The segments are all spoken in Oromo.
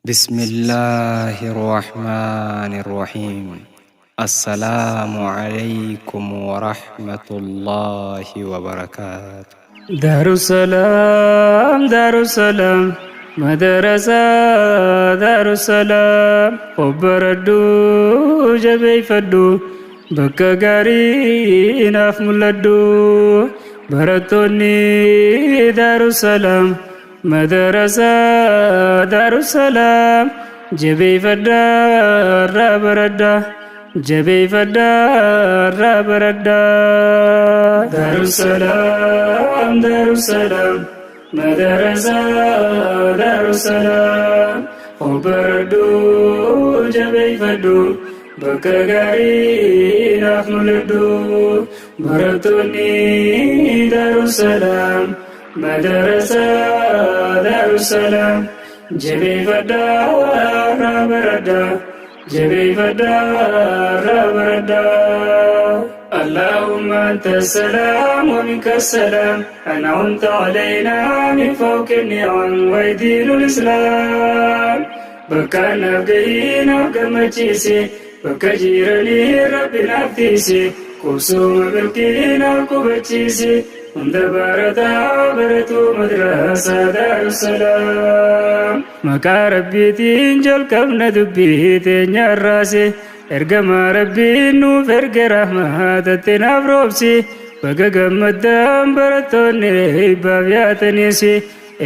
بسم الله الرحمن الرحيم. السلام عليكم ورحمة الله وبركاته. Daarusalaam, Daarusalaam, madarasaa Daarusalaam, obbaradhuu jabeeffadhu, bakka gaarii naaf mul'adhu. Barattoonni Daarusalaam, madarasaa Daarusalaam, jabeeffadhaa irraa baradhaa, jabeeffadhaa irraa baradhaa. Daarusalaam, Daarusalaam, madarasaa Daarusalaam, obbaradhuu jabeeffadhu, bakka gaarii naaf mul'adhu. Barattoonni Daarusalaam, madarasaa Daarusalaam, jabeeffadhaa irraa baradhaa, jabeeffadhaa irraa baradhaa. اللهم أنت السلام ومنك السلام، أنعمت علينا من فوق النعم ودين الإسلام. Bakka naaf gahii naaf gammachiise, bakka jiranii rabbi naaf tiise, qubsuma milkii naaf qubachiise. Hunda barataa baratu madrasaa Daarusalaam. Maqaa rabbiitiin jalqabna dubbii teenya arraase, ergamaa rabbiin nuuf erge rahmaatatti naaf roobsi. Baga gammaddaan barattoonni eebbaaf yaataniis,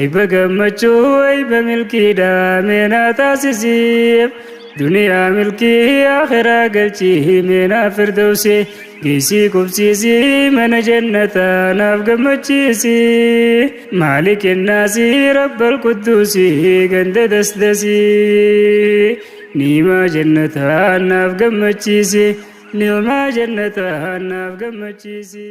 eebba gammachuu, eebba milkiidha meenaa taasisiif. Duniyaa milkii, akhiraa galchii meenaa firdawsi geessii, qubsiisii mana jannataa naaf gammachiisi. Maalik innaasii rabbal qudduusii ganda dasdasii, niimaa jannataa naaf gammachiisi, niimaa jannataa naaf gammachiisi.